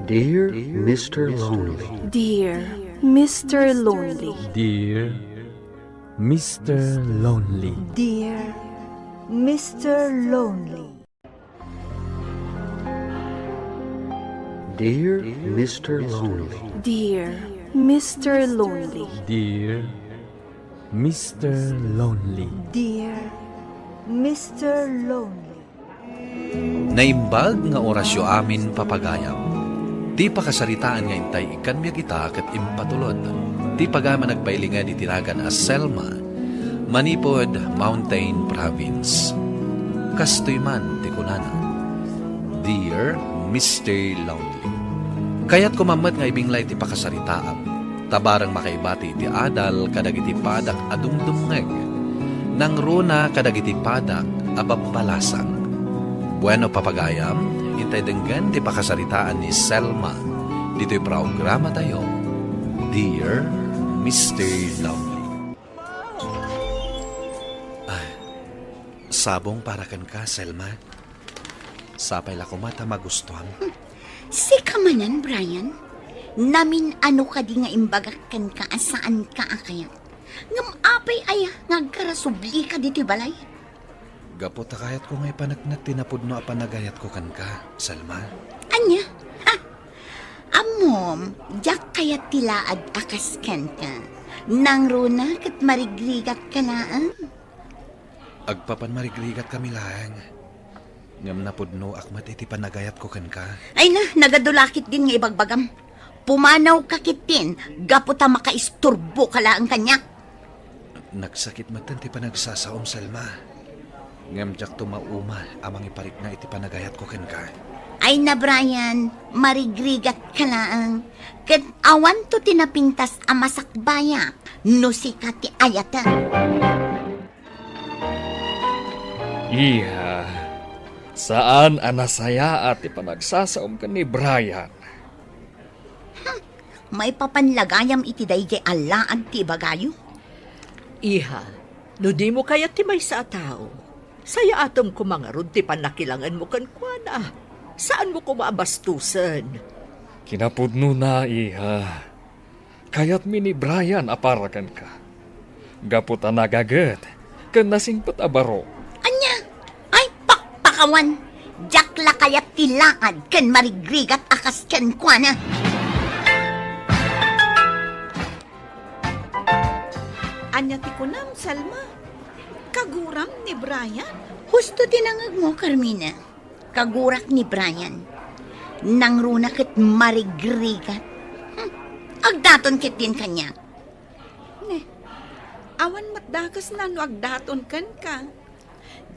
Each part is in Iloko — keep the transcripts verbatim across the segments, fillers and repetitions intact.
Dear Mister Lonely. Dear Mister Lonely. Dear Mister Lonely. Dear Mister Lonely. Dear Mister Lonely. Dear Mister Lonely. Dear Mister Lonely. Dear Mister Lonely. Naimbag nga orasyo amin, papagayam. Ti pakasaritaan nga intay ikkan biag ita ket impatulod ti pagayam a nagpailinged iti nagan a Selma, manipud Mountain Province. Kastoy man ti kunana, "Dear Mister Lonely." Kayatko man met nga ibinglay ti pakasaritaam, ta bareng makaibati iti adal kadagiti padak a dumdumngeg, nangruna kadagiti padak a babbalasang. Bueno, papagayam, intay denggen ti pakasaritaan ni Selma ditoy programatayo, Dear Mister Lonely. Ah, sabong para kenka, Selma. Sapay la koma ta magustuam. Sika manen, Brian? Namin-ano kadi nga imbagak kenka a saanka a kayat? Ngem apay aya nga agkarasublika ditoy balay? Gapu ta kayatko nga ipaneknek ti napudno a panagayatko kenka, Selma. Ania? Ha? Ammom, diak kayat ti laad a kas kenka. Nangruna ket marigrigatka laeng. Agpapan marigrigatkami laeng. Ngem napudnoak met iti panagayatko kenka. Ay na, nagadu la ketdin nga ibagbagam. Pumanawka ketdin, gapu ta makaisturboka laeng kaniak. Nagsakit metten ti panagsasaom, Selma. Ngem diakto mauma a mangiparikna iti panagayatko kenka. Ay na, Brian, marigrigatka laeng. Ket awanto ti napintas a masakbayak no sika ti ayaten. Iha, saan a nasayaat ti panagsasaom ken ni Brian. Hmm, maipapan la gayam iti daydiay a laad ti ibagayo? Iha, no dimo kayat ti maysa a tao, sayaatem koma ngarud ti pannakilangenmo kenkuana. Saanmo koma a bastosen. Kinapudnona, iha. Kayatmi ni Brian a para kenka. Gapu ta nagaget ken nasingpet a baro. Ania? Ay, pakpakawan! Diak la kayat ti laad ken marigrigat a kas kenkuana. Ania ti kunam, Selma? Kaguram ni Brian? Husto ti nangegmo, Carmina. Kagurak ni Brian. Nangruna ket marigrigat. Hmm. Agdaton ketdin kaniak. Ne, awan met dakesna no agdaton kenka.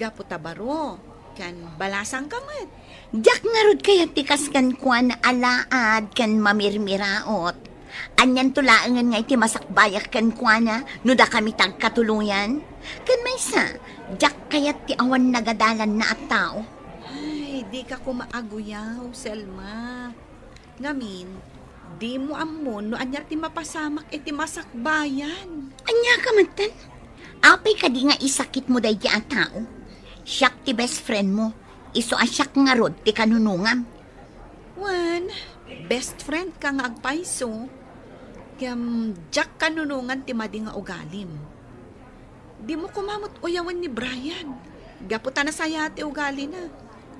Gapu ta baro, ken balasangka met. Diak ngarud kayat ti kas kenkuana a laad ken mamirmiraot. Anianto laengen nga iti masakbayak kenkuana no dakami ti agkatuloyan? Ken maysa, diak kayat ti awan nagadalanna a tao. Ay, dika koma aguyaw, Selma. Ngamin, dimo ammo no ania ti mapasamak iti masakbayan. Ania ka metten? Apay kadi nga isakitmo daydi a tao? Siak ti best friend mo, isu a siak ngarud ti kanunongam. Wen, best friend ka nga agpayso, ngem diak kanunongan ti madi nga ugalim. Dimo koma met uyawen ni Brian, gapu ta nasayaat ti ugalina,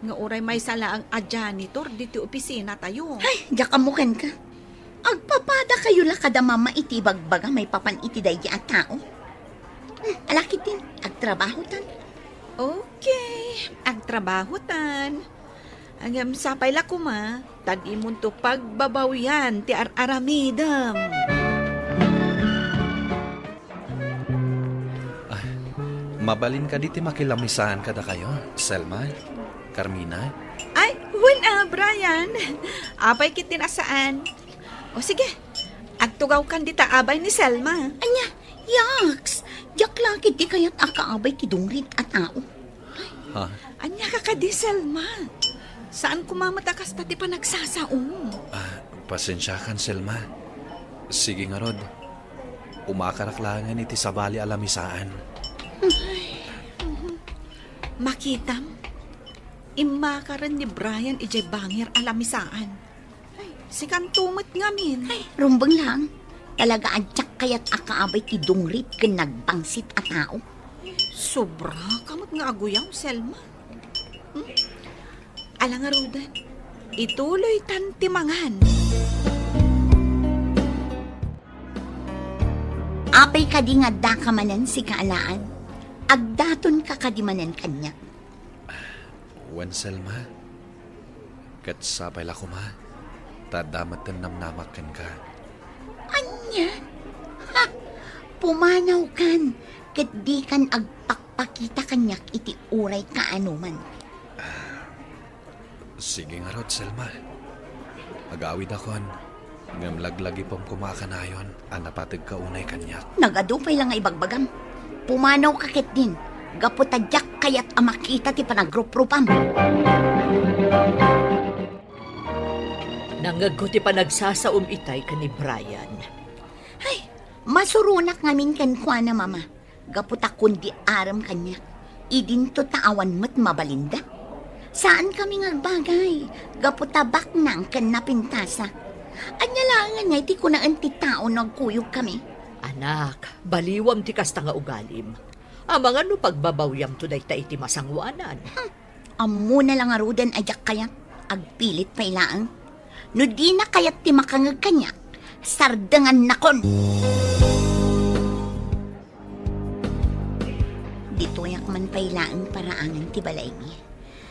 nga uray maysa laeng a janitor ditoy opisinatayo. Ay, diak ammo kenka. Agpapadakayo la kada mama iti ibagbaga maipapan iti daydi a tao. Hmm, ala ketdin, agtrabahotan. Okay, agtrabahotan. Ngem sapay la koma, ta dimonto pagbabawian ti ar-aramidem. Ah, mabalin kadi ti makilamisaan kadakayo, Selma, Carmina? Ay, wen a, Brian. Apay ketdin a saan. O sige, agtugawkan dita abay ni Selma. Ania? Yaks! Diak la ketdi kayat a kaabay ti dungrit a tao. Ha? Ania ka kadi, Selma? Saan koma met a kasta ti panagsasaom? Ah, pasensiakan, Selma. Sige ngarud. Umakarak laengen iti sabali a lamisaan. Makitam, immakaren ni Brian idiay bangir a lamisaan. Ay, Sikanto met ngamin. Ay, rumbeng lang. Talaga a diak kayat a kaabay ti dungrit ken nagbangsit a tao. Sobra ka met nga aguyaw, Selma. Hmm? Ala ngaruden, ituloytan ti mangan. Apay kadi nga addaka manen, sika a Laad? Agdatonka kadi manen kaniak? Wen, Selma, ket sapay la koma ta adda metten namnamak kenka. Ania? Ha! Pumanawkan ket dikan agpakpakita kaniak iti uray kaanoman. Sige ngarud, Selma. Agawidakon, ngem laglagipem koma a kanayon a napateg ka unay kaniak. Nagadu pay la nga ibagbagam. Pumanawka ketdin, gapu ta diak kayat a makita ti panagruprupam. Nangngegko ti panagsasaom itay ken ni Brian. Ay, masuronak ngamin kenkuana, Mama. Gapu ta kundi arem kaniak, idinto ta awan met mabalinda. Saankami nga agbagay, gapu ta baknang ken napintasa. Ania laeng ania ti kunaen ti tao no agkuyogkami? Anak, baliwam ti kasta nga ugalim. Amangan no pagbabawyamto dayta iti masangoanan. Hmm. Ammona la ngaruden a diak kayat, agpilit pay laeng. No dina kayat ti makangeg kaniak, sardengannakon. Ditoyak man pay laeng paraangan ti balaymi.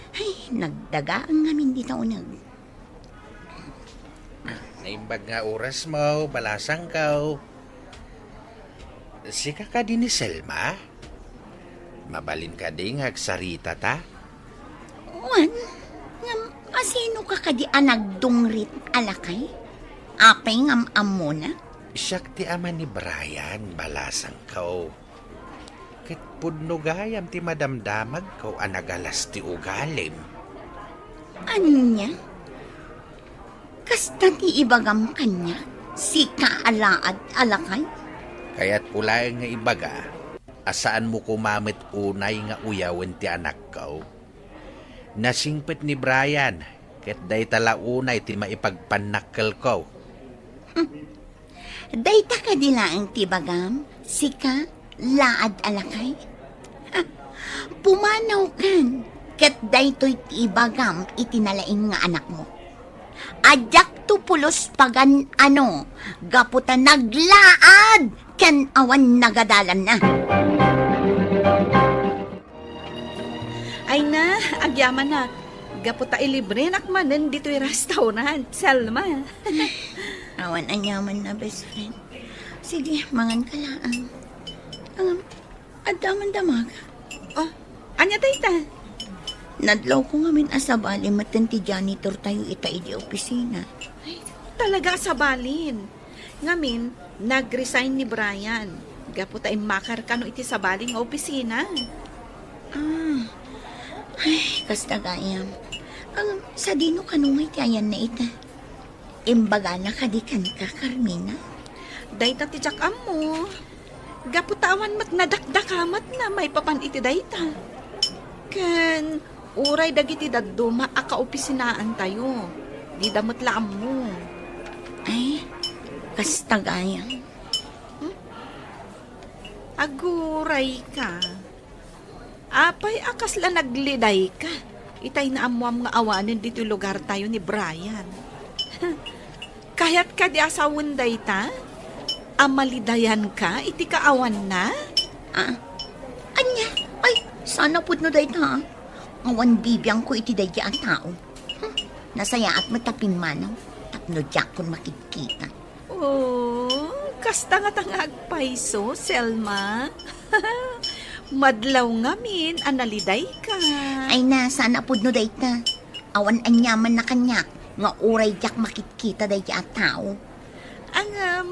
Ay, nagdagaang ngamin dita uneg. Naimbag nga orasmo, balasangko. Sika kadi ni Selma? Mabalin kadi nga agsaritata? Wen, ngem asino ka kadi a nagdungrit a lakay? Apay ngem ammona? Siak ti ama ni Brian, balasangko. Ket pudno gayam ti madamdamagko a nagalas ti ugalim. Ania? Kasta ti ibagam kaniak, sika a Laad a lakay? Kayatko laeng nga ibaga a saanmo koma met unay nga uyawen ti anakko. Nasingpet ni Brian, ket dayta la unay ti maipagpannakkelko. Hmm. Dayta kadi laeng ti ibagam, sika, Laad a lakay? Ha, pumanawkan, ket daytoy ti ibagam iti nalaing nga anakmo. Adiakto pulos pagan-ano, gapu ta naglaad ken awan nagadalanna. Ay na, agyamanak. Gapu ta ilibrenak manen ditoy restaurant, Selma. Awan aniamanna, best friend. Sige, mangan ka laang. Ngem, adda man damaga. Oh, ania dayta? Nadlawko ngamin a sabali metten ti janitor tayo ita idi opisina. Ay, talaga a sabalin. Ngamin, nag-resign ni Brian gapu ta immakar kano iti sabali nga opisina. Ah. Ay, kasta gayam. Ngem, sadino kano nga iti ayanna ita? Imbagana kadi kenka, Carmina? Dayta ti diak ammo. Gapu ta awan met nadakdakamatna maipapan iti dayta. Ken uray dagiti dadduma a kaopisinaantayo, dida met la ammo. Ay, kasta gayam. Hmm? Aguray ka. Apay a kasla nagliday ka? Itay naammoam nga awanen ditoy lugar tayo ni Brian. Kayat kadi a sawen dayta? A malidayan ka iti kaawanna? Ah, ania? Ay, sana pudno dayta, ah. Awan bibiangko iti daydi a tao. Hmm, nasayaat met a pimmanaw tapno diakon makidkita. Oh, kasta ngata nga agpayso, Selma. Madlaw ngamin a nalidayka. Ay na, sana pudno dayta. Awan aniamanna kaniak nga uray diak makitkita daydi a tao. Ngem,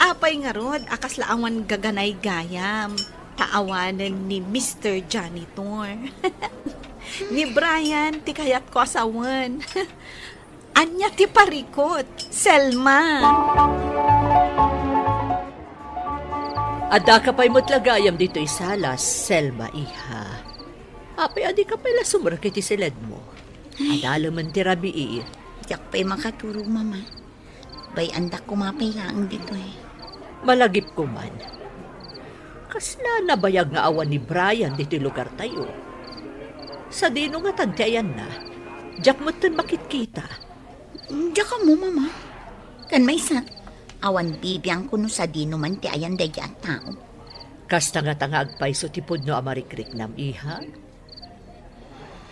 apay ngarud a kasla awan gaganay gayam ta awanen ni Mister Janitor? Ni Brian ti kayatko a sawen. Ania ti parikut, Selma? Addaka pay met la gayam ditoy sala, Selma, iha. Apay a dika pay la sumrek iti siledmo? Ay. Adalemen ti rabii. Diak pay makaturo, Mama. Bay-andak koma pay laeng ditoy. Malagipko man. Kasla nabayag nga awan ni Brian ditoy lugartayo. Sadino ngatan ti ayanna? Diak metten makitkita. Diak ammo, Mama. Ken maysa, awan bibiangko no sadino man ti ayan daydi a tao. Kasta ngata nga agpayso ti pudno a marikriknam, iha?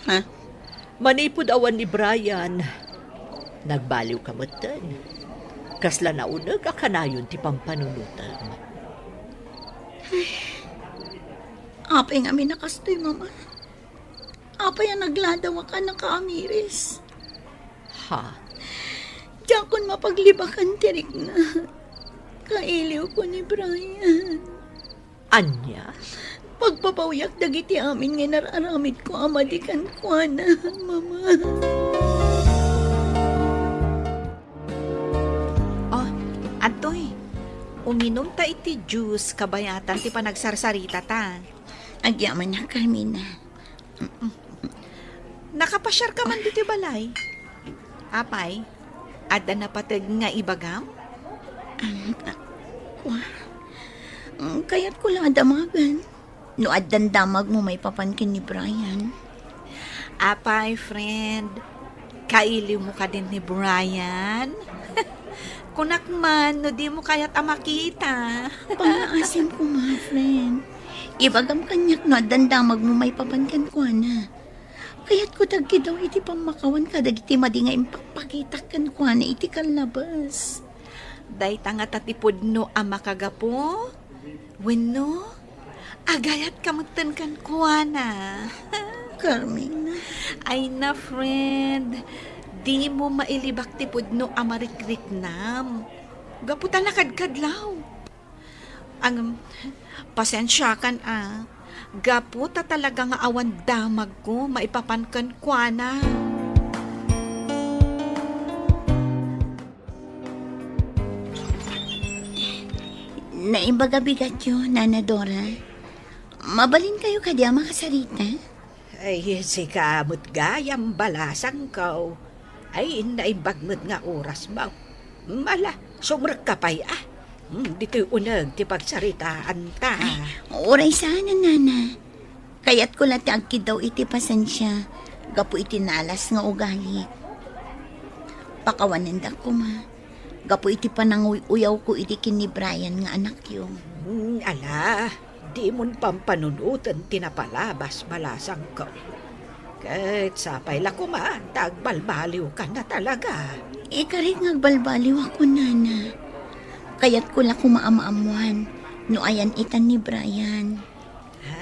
Ha? Manipud awan ni Brian, nagbaliwka metten. Kasla nauneg a kanayon ti pampanunotem. Apay ngamin a kastoy, Mama? Apay a nagladawak a nakaamiris? Ha? Diakon mapaglibakan ti rikna. Kailiwko ni Brian. Ania? Pagpabawyak dagiti amin nga inar-aramidko a madi kenkuana, Mama. Oh, adtoy. Uminumta iti juice kabayatan ti panagsarsarita ta. Agyamanak, Carmina. Nakapasiarka man ditoy balay? Apay, adda napateg nga ibagam? Um, ah, wa. Mm, kayatko la a damagen. No addan damagmo maipapan ken ni Brian. Apay, friend, kailiwmo kadin ni Brian? Kunak man no dimo kayat a makita. Pangngaasim koma, friend. Ibagam kaniak no addan damagmo maipapan kenkuana. Kayatko ti agkidaw iti pammakawan kadagiti madi nga impakpakitak kenkuana iti kallabas. Dayta ngata ti pudno a makagapu? Wenno, agayatka metten kenkuana? Carmina. Ay na, friend. Dimo mailibak ti pudno a marikriknam. Gapu ta nakadkadlaw. Ang, pasensiakan a. Gapu ta talaga nga awan damagko maipapan kenkuana. Naimbag a bigatyo, Nana Dora. Mabalinkayo kadi a makasarita? Ay, sika met gayam, balasangko. Ay, naimbag met nga orasmo. Ala, sumrekka pay, a. Hmm, ditoy uneg ti pagsaritaanta. Ay, uray saan, Nana. Kayatko la ti agkidaw iti pasensia gapu iti nalas nga ugalik. Pakawanendak koma gapu iti pananguy-uyawko idi ken ni Brian nga anakyo. Hmm, ala, dimon pampanunoten ti napalabas, balasangko. Ket sapay la koma ta agbalbaliwkan a talaga. Ikarik nga agbalbaliwakon, Nana. Kayatko la koma a maammuan no ayan itan ni Brian.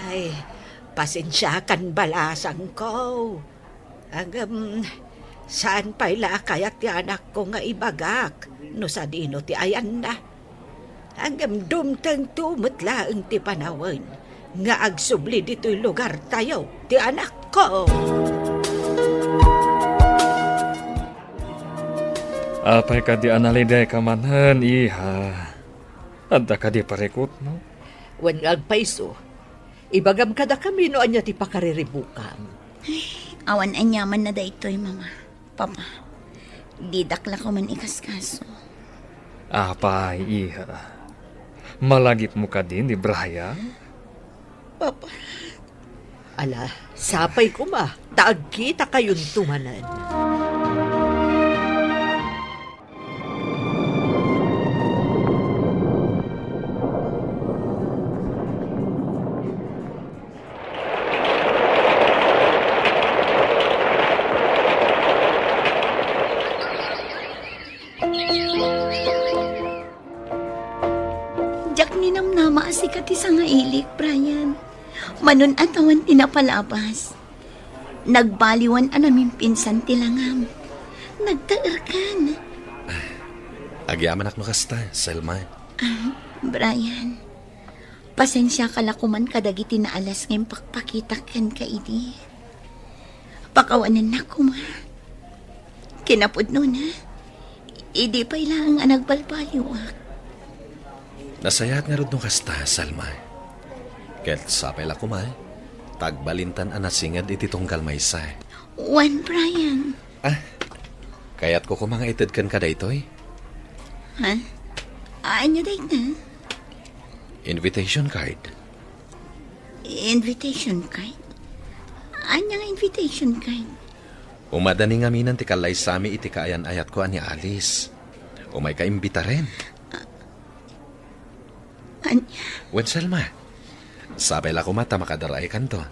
Ay, pasensiakan, balasangko. Ngem, saan pay la a kayat ti anakko nga ibagak no sadino ti ayanna. Ngem dumtengto met laeng ti panawen nga agsubli ditoy lugartayo ti anakko. Apay kadi a nalidayka manen, iha? Adda kadi parikutmo? Wen nga agpayso, ibagam kadakami no ania ti pakariribukam. Awan aniamanna daytoy, Mama. Papa, didak la koma ikaskaso. Apay, iha. Malagipmo kadi ni Brian? Papa. Ala, sapay koma, ta agkitakayonto manen. Diak ninamnama a sika ti sangailik, Brian. Manon a tawen ti napalabas. Nagbaliwan a namimpinsan ti langam. Nagtaerkan. Agyamanak no kasta, Selma. Ah, Brian, pasensiaka la koman kadagiti naalas nga impakpakitak kenka idi. Pakawanennak koma. Kinapudnona, idi pay laeng a nagbalbaliwak. Nasayaat ngarud no kasta, Selma. Ket sapay la koma, ta agbalintan a nasinged iti tunggal maysa. Wen, Brian. Ah, Kayatko koma nga ited kenka daytoy. Ha? Ania dayta? Invitation card. Invitation card? Ania nga invitation card? Umadani ngaminen ti kallaysami iti kaayan-ayatko a ni Alice. Umayka imbitaren. Ania? Wen, Selma, sapay la koma ta makadar-aykanto.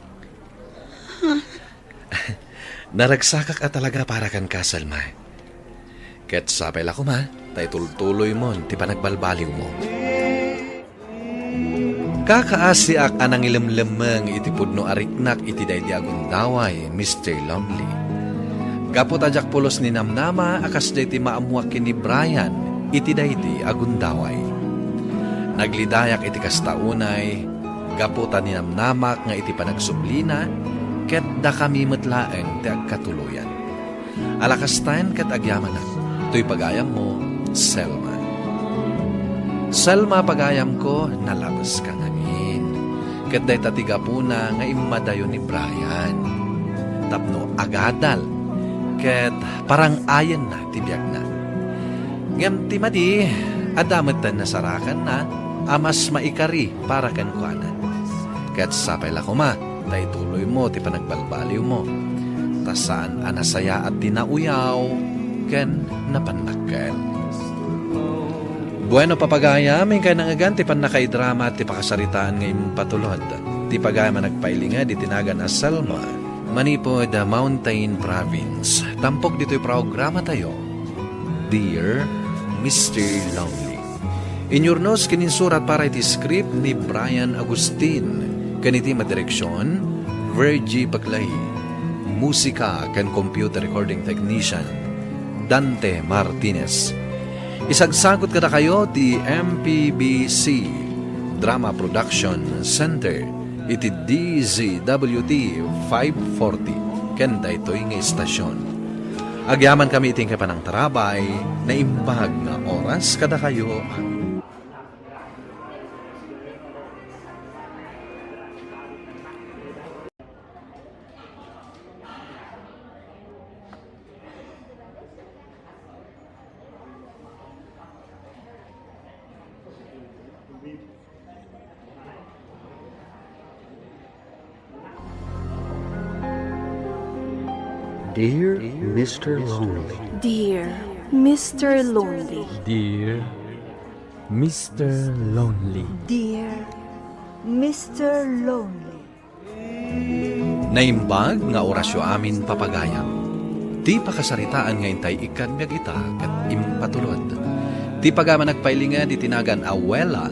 Naragsakak a talaga para kenka, Selma. Ket sapay la koma ta itultuloymon ti panagbalbaliwmo. Kakaasiak a nangilemlemmeng iti pudno a riknak iti daydi a gundaway, Mister Lonely. Gapu ta diak pulos ninamnama a kasdiay ti maammoak ken ni Brian iti daydi a gundaway. Naglidayak iti kasta unay, gapu ta ninamnamak nga iti panagsublina, ket dakami met laeng ti agkatuloyan. Ala kastaen ket agyamanak, toy pagayammo, Selma. Selma, pagayamko, nalabeska ngamin. Ket dayta ti gapuna nga immadayo ni Brian. Tapno agadal ket parang-ayenna ti biagna. Ngem ti madi, adda met nasarakanna a mas maikari para kenkuana. Ket sapay la koma ta ituloymo ti panagbalbaliwmo, ta saan a nasayaat ti nauyaw ken napannakkel. Bueno, papagayam, inkay nangngegan ti pannakaidrama ti pakasaritaan nga impatulod ti pagayam a nagpailinged iti nagan a Selma manipud Mountain Province. Tampok ditoy programatayo, Dear Mister Lonely. Inyurnos ken insurat para iti script ni Brian Agustin, ken iti madireksion, Virgie Baglay. Musika ken computer recording technician, Dante Martinez. Isagsagut kadakayo ti M P B C Drama Production Center iti D Z W T five forty ken daytoy nga istasion. Agyamankami iti inkay panangtarabay, naimbag nga oras kadakayo. Dear Mister Lonely. Dear Mister Lonely. Dear Mister Lonely. Dear Mister Lonely. Naimbag nga orasyo amin, papagayam. Ti pakasaritaan nga intay ikkad biag ita ket impatulod. Ti pagayam a nagpailinged iti nagan a Wela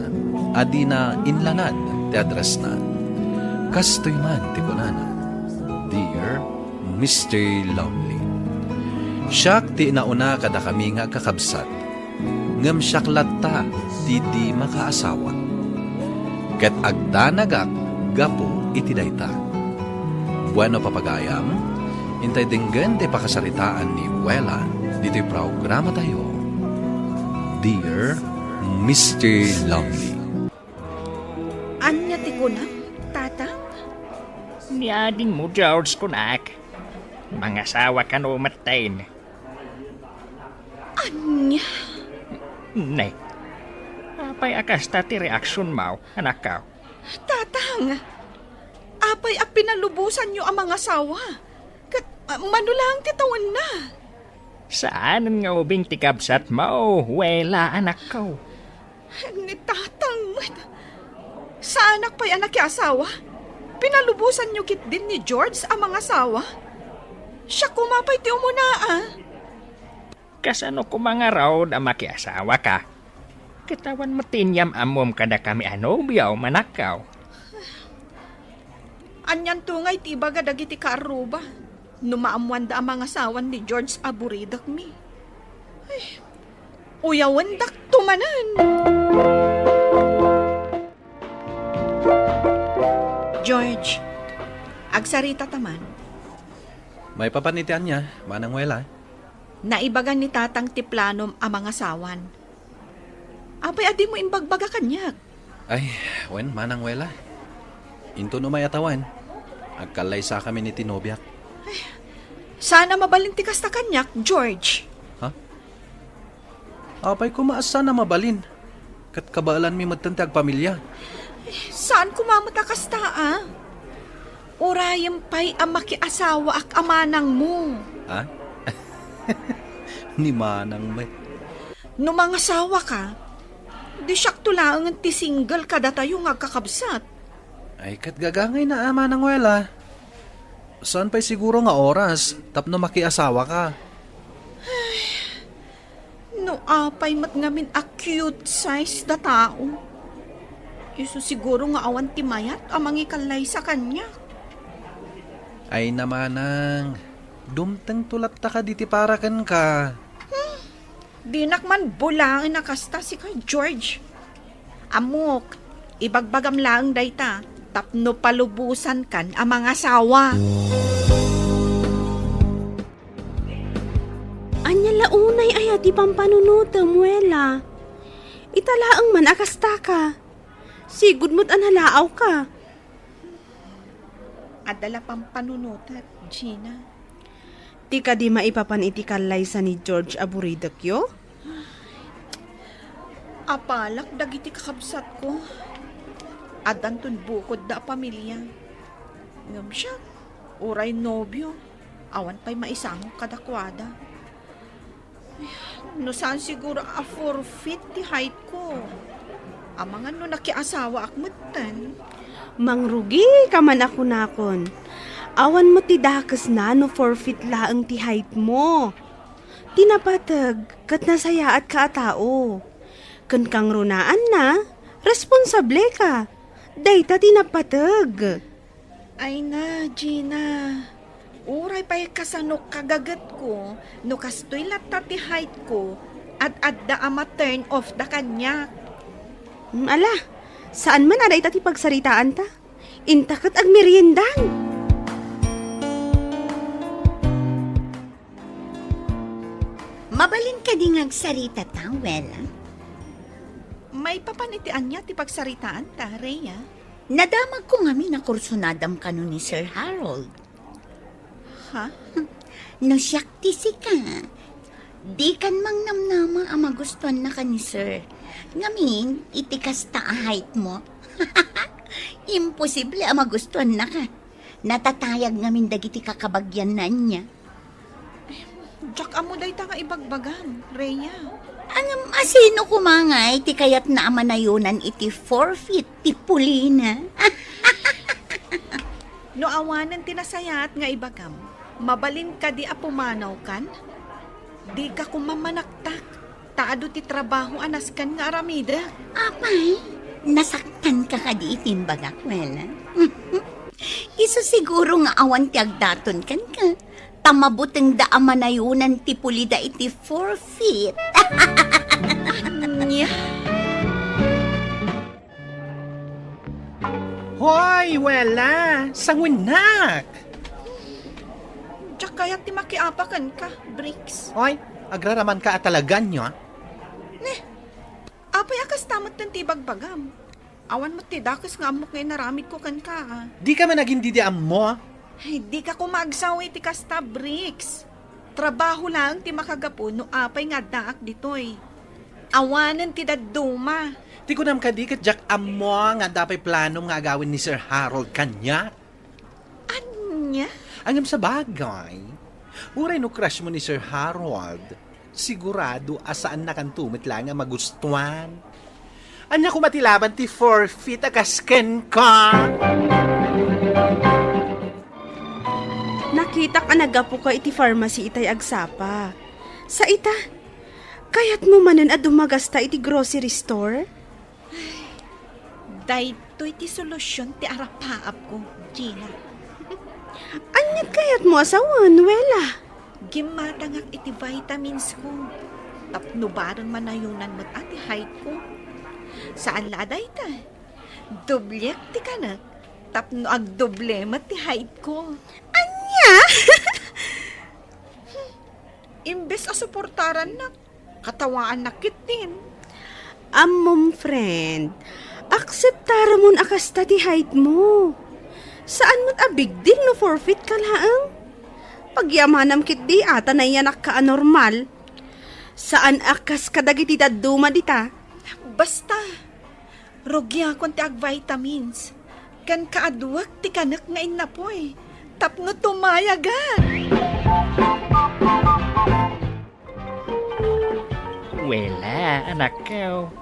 a dina inlanad ti addressna. Kastoy man ti kunana, Dear Mister Lonely. Siak ti nauna kadakami nga agkakabsat, ngem siak latta ti di makaasawa. Ket agdanagak gapu iti dayta. Bueno, papagayam, intay denggen ti pakasaritaan ni Wela ditoy programatayo, Dear Mister Lonely. Ania ti kunam, Tatang? Ni adingmo, George, kunak. Mangasawa kano metten. Ania? Ne. Apay a kasta ti reaksionmo, anakko? Tatang, apay a pinalubosanyo a mangasawa? Ket, ah, mano laeng ti tawenna? Saanen nga ubing ti kabsatmo, Wela, anakko. Ni Tatang met. Saanak pay a nakiasawa? Pinalubosanyo ketdin ni George a mangasawa? Siak koma pay ti umuna, a. Kasano koma ngarud a makiasawaka? Ket awan met ti inyam-ammom kadakami a nobiom, anakko. Anianto ngay ti ibaga dagiti kaarruba no maammoanda a mangasawan ni George a buridakmi? Ay, uyawendakto manen. George, agsaritata man. Maipapan iti ania, Manang Wela? Naibaga ni Tatang ti planom a mangasawan. Apay a dimo imbagbaga kaniak? Ay, wen, Manang Wela. Inton umay a tawen, agkallaysakamin iti nobiak. Ay, saan a mabalin ti kasta kaniak, George. Apay koma a saan a mabalin? Ket kabaelanmi metten ti agpamilya. Saan koma met a kasta, a? Urayem pay a makiasawaak a manangmo. Ha? Ni manang met. No mangasawaka, di siakto laengen ti single kadatayo nga agkakabsat. Ay, ket gagangayna a manang Wela. Saan pay siguro nga oras tapno makiasawaka? No apay met ngamin a cute size da tao, isu siguro nga awan ti mayat a mangikallaysa kaniak. Ay, ni manang, dumtengto latta kadi ti para kenka. Dinak man bulaen a kasta, sika, George. Ammok, ibagbagam laeng dayta tapno palubosankan a mangasawa. Ania la unay aya ti pampanunotem, Wela? Ita laeng man a kastaka. Sigud met a nalaawka. Adda la pampanunotek, Gina. Ti kadi maipapan iti kallaysa ni George a buridekyo? Apalak dagiti kakabsatko. Addanton bukodda a pamilia. Ngem siak, uray nobio, awan pay maisangok kadakuada. No saan siguro a four feet ti height ko, amangan no nakiasawaak metten. Mangrugika man a kunakon. Awan met ti dakesna no four feet laeng ti height mo. Ti napateg ket nasayaatka a tao. Ken kangrunaanna, responsableka. Dayta ti napateg. Ay na, Gina. Uray pay kasano kagagetko, no kastoy latta ti height ko, ad-adda a ma-turn off da kaniak. Hmm, ala, saan man a dayta ti pagsaritaanta. Inta ket agmeriendan. Mabalin kadi nga agsarita ta, Wela? Maipapan iti ania ti pagsaritaanta, Rhea? Nadamagko ngamin a kursunadam kano ni Sir Harold. Ha? No siak ti sika, dikan mangnamnama a magustuannaka ni Sir. Ngamin, iti kasta a height mo, imposible a magustuannaka. Natatayag ngamin dagiti kakabagianna. Diak ammo dayta nga ibagbagam, Rhea. Ngem, asino koma ngay ti kayatna a manayonan iti four feet ti pulina? No awanen ti nasayaat nga ibagam, mabalin kadi a pumanawkan? Dika koma manaktak, ta adu ti trabaho a nasken nga aramidek. Apay, nasaktanka kadi iti imbagak, Wela? Isu siguro nga awan ti agdaton kenka, ta mabutengda a manayonan ti pulida iti four feet. Ania? Hoy, Wela! Sanguennak! Diak kayat ti makiapa kenka, Bricks. Hoy, agraramanka a talaganyo, a? Ne, apay a kasta metten ti ibagbagam? Awan met ti dakes nga ammok nga inaramidko kenka, a? Dika man agin-idi ammo, a? Ay, dika koma agsaw iti kasta, Bricks. Trabaho laeng ti makagapu no apay nga addaak ditoy. Awanen ti dadduma. Ti kunam kadi ket diak ammo nga adda pay planom nga agawen ni Sir Harold kaniak. Ania? Ngem sabagay, uray no crush mo ni Sir Harold, sigurado a saannakanto met laeng a magustuan. Ania koma ti laban ti four feet a kas kenka? Nakitak a naggapuka iti pharmacy itay agsapa. Sa ita, kayatmo manen a dumagasta iti grocery store? Daytoy ti solusion ti arapaapko, Gina. Aniat kayatmo a sawen, Wela? Gimmatangak iti vitamins ko. Tapno bareng manayonan met a ti height ko. Saan la a dayta. Dobliak ti kanek. Tapno agdoble met ti height ko. Ania? Imbes a suportarannak, katawaannak ketdin. Ammom, friend, akseptaramon a kasta ti height mo. Saan met a big deal no four feet ka laeng. Pagyamanam ketdi a ta nayanakka a normal. Saan a kas kadagiti dadduma dita. Basta, rugiakon ti agvitamins, ken kaaduek ti kanek nga innapoy tapno tumayagak. Wela, anakko.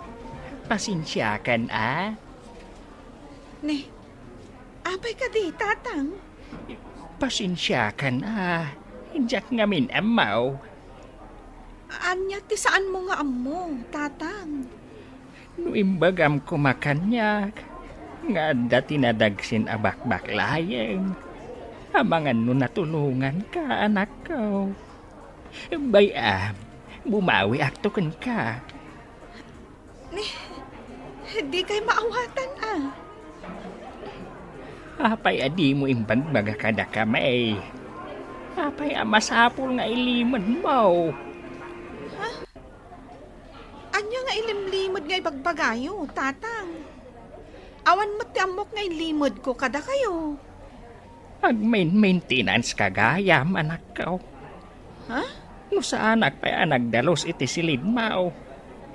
Pasensiakan a. Ne, apay kadi, Tatang? Pasensiakan a. Diak ngamin ammo. Ania ti saanmo nga ammo, Tatang? No imbagam koma kaniak nga adda ti nadagsen a bakbak laeng, amangan no natulonganka, anakko. Bay-am, bumawiakto kenka. Ni, dikay maawatan a. Apay a dimo imbagbaga kadakami? Apay a masapul nga ilimedmo? Ha? Ania nga ilimlimed nga ibagbagayo, Tatang? Awan met ti ammok nga ilimedko kadakayo. Agmain-maintenance ka gayam, anakko. Ha? No saanak pay a nagdalus iti silidmo,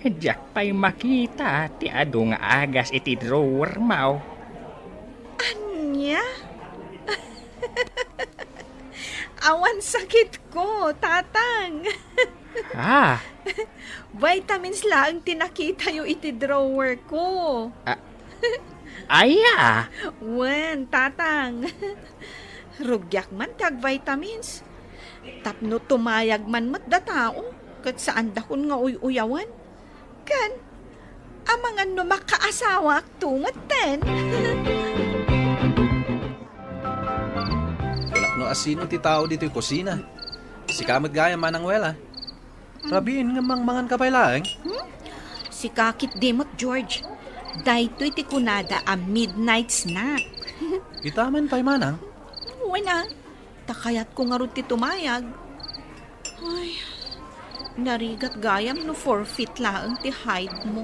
diak pay makita ti adu nga agas iti drawermo. Ania? Awan sakitko, Tatang. Ah. Vitamins laeng ti nakitayo iti drawerko. Ah. Aya? Wen, Tatang. Rugiak man ti agvitamins. Tapno tumayag man met da tao, ket saandakon nga uy-uyawen. Ken, amangan no makaasawaakto metten. Wala no asino ti tao ditoy kusina. Sika met gayam, Manang Wela. Rabiin nga mangmangan ka pay laeng? Hmm? Sika ketdi met, George. Daytoy ti kunada a midnight snack. Ita man pay, Manang. Wen a, ta kayatko ngarud ti tumayag. Ay, narigat gayam no four feet laeng ti height mo.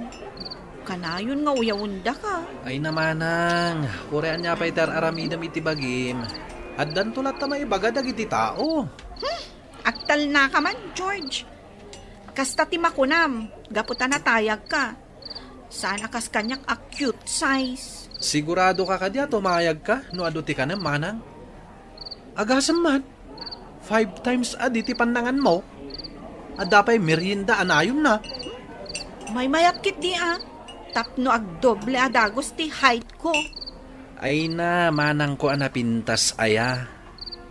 Kanayon nga uyawendaka. Ay na, Manang, uray ania pay ti ar-aramidem iti bagim. Addanto latta maibaga dagiti tao. Hmm, agtalnaka man, George. Kasta ti makunam, gapu ta natayagka. Saan a kas kaniak a cute size. Siguradoka kadi a tumayagka no adu ti kanem, Manang? Agasem met, five times a di ti pannanganmo. Adda pay merienda a nayonna. Maymayat ketdi a, tapno agdoble a dagus ti height ko. Ay na, manangko a napintas aya.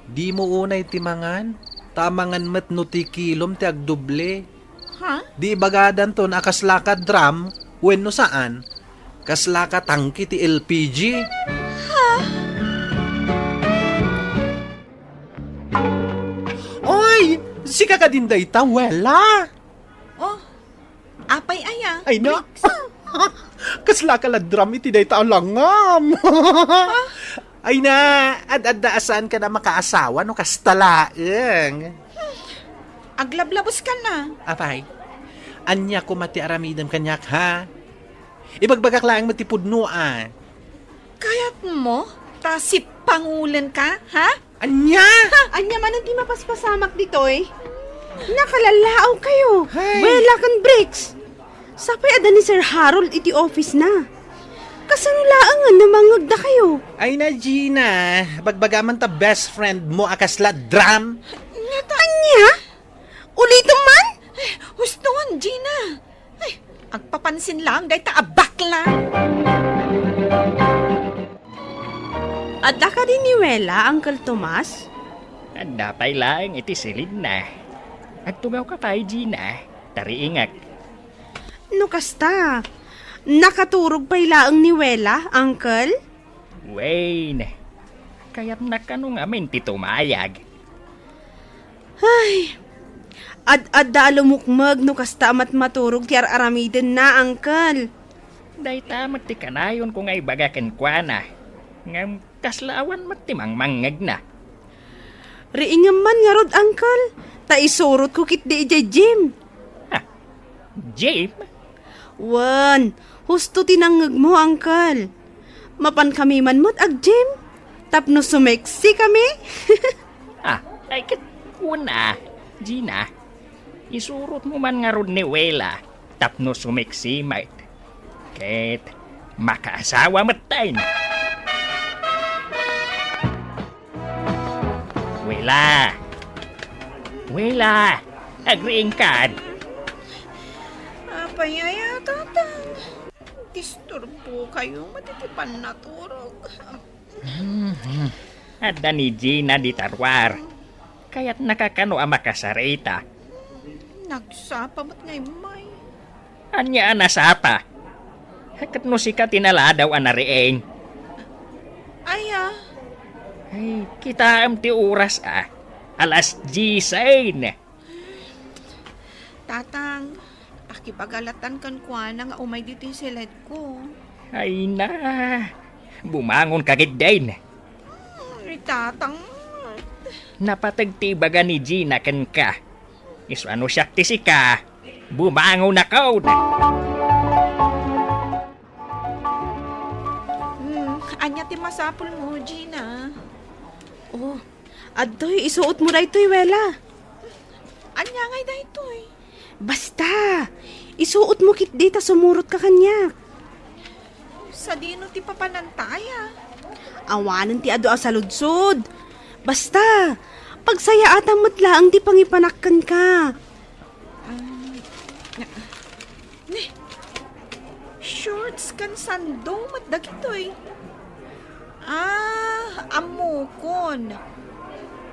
Dimo unay ti mangan, ta amangan met no ti kilom ti agdoble. Ha? Di ibagadanton a kaslaka drum wenno saan, kaslaka tangke ti L P G. Ha? Oy! Sika kadin dayta, Wela? Oh, apay aya? Ay na! Bricks. Kaslaka la drum iti dayta a langam. Ay na, ad-adda a saanka a makaasawa no kasta laeng. Aglablabuskan na. Apay, ania koma ti aramidem kaniak, ha? Ibagbagak laeng met ti pudno a. Kayatmo ta sippangulenka, ha? Ania? Ha? Ania manen ti mapaspasamak ditoy? Nakalalaawkayo. Hay. Wela ken Bricks. Sapay adda ni Sir Harold iti office na. Kasano laeng a namangngegdakayo? Ay na, Gina, bagbagaman ta best friend mo a kasla drum. Ania? Ulitem man? Eh, huston, Gina. Ay, agpapansin lang dayta a bakla. Adda kadi ni Wela, Uncle Tomas? Adda pay laeng iti silidna. Agtugawka pay, Gina. Tariingek. No kasta, nakaturog pay laeng ni Wela, Uncle? Wen, kayatna kano ngamin ti tumayag. Ay, ad-adda a lumukmeg no kasta a matmaturog ti ar-aramidenna, Uncle. Dayta met ti kanayonko nga ibaga kenkuana. Ngem kasla awan met ti mangmangngegna. Riingem man ngarud, Uncle, ta isurotko ketdi idiay gym. Ha? Gym? Wen, husto ti nangngegmo, Uncle. Mapankami man met ag-gym tapno sumeksi kami. Ah, ay ket kuna, Gina. Isurotmo man ngarud ni Wela tapno sumeksi met. Ket makaasawa metten. Wela! Wela! Agriingkan! Apay aya, Tatang? Disturbokayo met iti pannaturog. Mhm. Adda ni Gina dita ruar. Kayatnaka kano a makasarita. Nagsapa met nga immay. Ania a nasapa? Ket no sika ti naladaw a nariing? Aya? Ay, kitaem ti oras a. Alas diyes. Tatang, pakibaga latan kenkuana nga umay ditoy siledko. Ay na, bumangonka ketdin. Hmm, Tatang. Napateg ti ibaga ni Gina kenka. Isu a no siak ti sika, bumangonakon. Hmm, ania ti masapulmo, Gina? Oh, adtoy, isuotmo daytoy, Wela. Ania ngay daytoy? Basta, isuotmo ketdi ta sumurotka kaniak. Sadino ti papananta aya? Awanen ti adu a saludsod. Basta, pagsayaatam met laeng ti pangipanak kenka. Ah, ne, shorts ken sando met dagitoy. Ah, ammokon.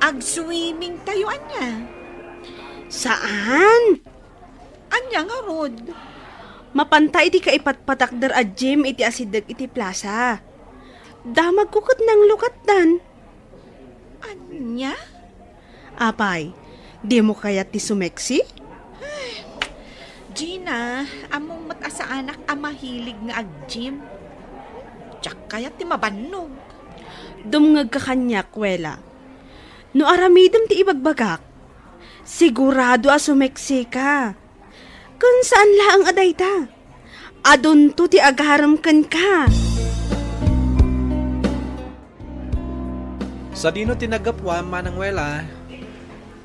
Agswimming tayo ania? Saan? Ania ngarud? Mapanta iti kaipatpatakder a gym iti asideg iti plaza. Damagko ket nanglukatdan. Ania? Apay, dimo kayat ti sumeksi? Ay, Gina, ammom met a saanak a mahilig nga ag-gym. Diak kayat ti mabannog. Dumngegka kaniak, Wela. No aramidem ti ibagbagak, sigurado a sumeksi ka. Ken saan laeng a dayta. Adunto ti agarem kenka. Sadino ti naggapuam, Manang Wela?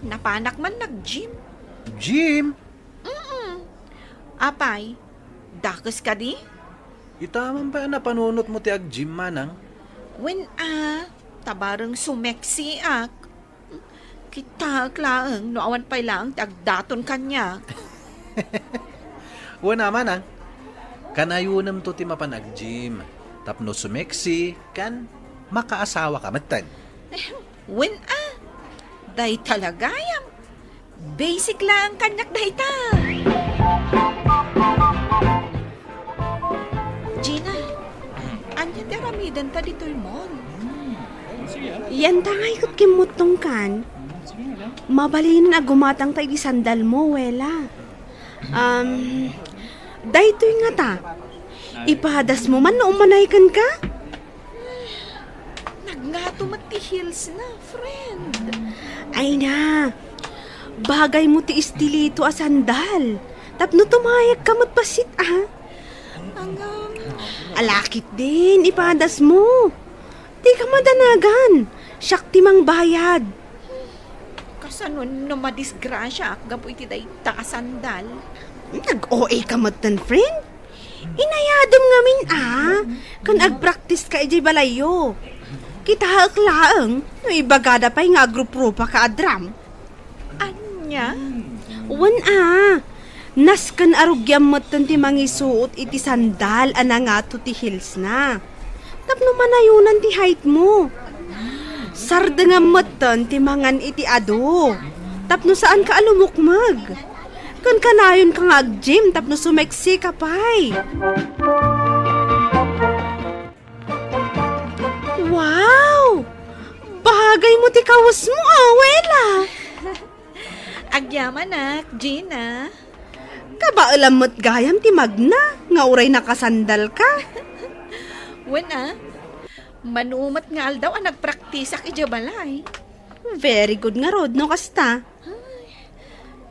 Napanak man nag-gym. Gym? Mm-mm. Apay, dakes kadi? Ita man pay a napanunotmo ti ag-gym, Manang? Wen a, ta bareng sumeksiak. Kitaek laeng no awan pay laeng ti agdaton kaniak. Wen a, Manang, kanayonemto ti mapan ag-gym tapno sumeksi ken makaasawaka metten. Wen a, dayta la gayam. Basic laeng kaniak dayta. Gina, ania ti aramidenta ditoy mall? Yanta ngay ket kimmuttongkan. Mabalinen a gumatangta iti sandalmo, Wela. Um, daytoy ngata. Ipadasmo man no umanay kenka? Nagngato met ti heels na, friend. Ay na, bagaymo ti istilito a sandal. Tapno tumayagka met bassit, ah. Ala ketdin, ipadasmo. Dika madanagan. Siak ti mangbayad. Kasano no madisgrasiaak gapu iti dayta a sandal? Nag-O A ka metten, friend. Inayadem ngamin a, ken agpraktiska idiay balayyo. Kitaek laeng no ibagada pay nga agruprupa ka a drum. Ania? Wen a, nasken a rugiam metten ti mangisuot iti sandal a nangato ti heelsna. Tapno manayonan ti height mo. Sardengam metten ti mangan iti adu. Tapno saanka a lumukmeg. Ken kanayonka nga ag-gym tapno sumeksi ka pay. Wow! Bagay mo ti kawesmo, Awela! Agyamanak, Gina. Kabaelam met gayam ti magna nga uray nakasandal ka. Wen a, mano met nga aldaw a nagpraktisak idiay balay. Very good ngarud no kasta. Ay,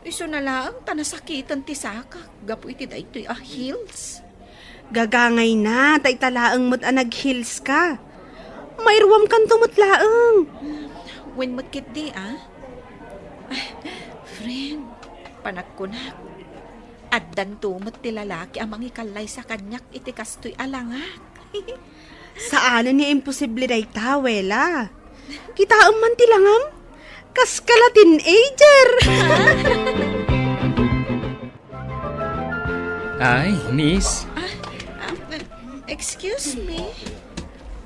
isuna laeng ta nasakiten ti sakak gapu iti daytoy a heels. Gagangayna, ta ita laeng met a nag-heels ka. Mairuamkanto met laeng. Wen met ketdi, a? Friend, Panagkunak, addanto met ti lalaki a mangikallaysa kaniak iti kastoy a langak. Saanen nga imposible dayta, Wela. Kitaem man ti langam. Kaska la teenager. Ay, miss. Ah, ah, excuse me.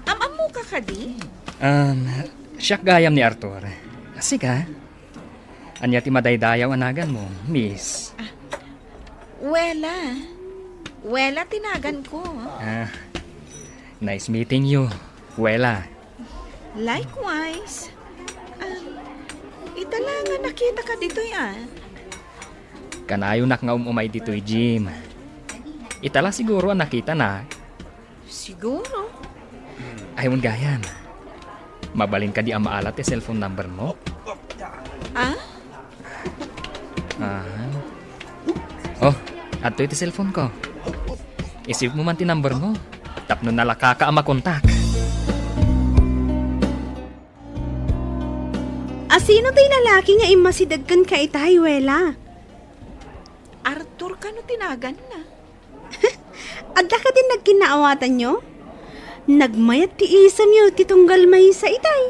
Am-ammoka kadi? Um, siak gayam ni Arthur. Sika? Ania ti madaydayaw a naganmo, miss? Ah, Wela. Wela ti naganko. Ah, nice meeting you, Wela. Likewise. Ah, ita la nga nakitaka ditoy, ah. Kanayonak nga um-umay ditoy, Jim. Ita la siguro a nakitana. Siguro. Ay, wen gayam. Mabalin kadi a maala ti cellphone number mo? Ah? Ah. Oh, adtoy ti cellphone ko. I-save mo man ti number mo. Tapno nalakaka a makontak. Asino ti lalaki nga immasideg kenka itay, Wela? Arthur kano ti naganna? Adda kadin nagkinnaawatanyo? Nagmayat ti isamyo ti tunggal maysa itay.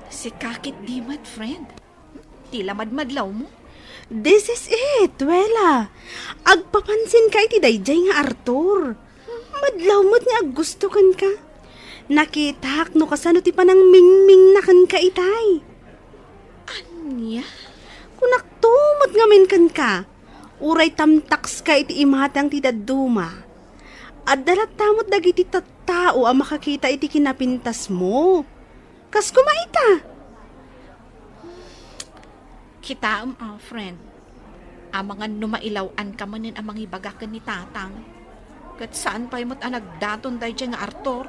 Sika ketdi met, friend. Ti la madmadlawmo? This is it, Wela. Agpapansinka iti daydiay nga Arthur. Madlaw met nga aggusto kenka. Nakitak no kasano ti panangmingmingna kenka itay. Ania? Kunakto met ngamin kenka. Uray tamtakska iti imatang ti dadduma. Adda latta met dagiti tattao a makakita iti kinapintasmo. Kas koma ita. Kitaem, ah, friend. Amangan no mailaw-anka manen a mangibaga ken ni Tatang. Ket saan pay met a nagdaton daydiay nga Arthur.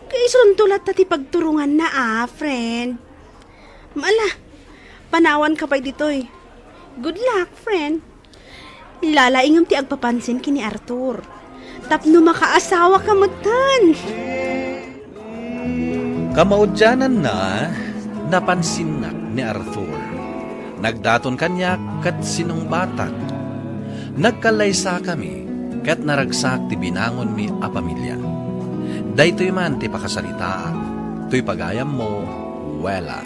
Kaisunto latta ti pagturonganna, ah, friend. Ala, panawanka pay ditoy. Good luck, friend. Lalaingem ti agpapansin ken ni Arthur. Tapno makaasawaka metten. Kamaudiananna, napansinnak ni Arthur. Nagdaton kaniak ket sinungbatak. Nagkallaysakami ket naragsak ti binangonmi a pamilia. Daytoy man ti pakasaritaak toy pagayammo, Wela.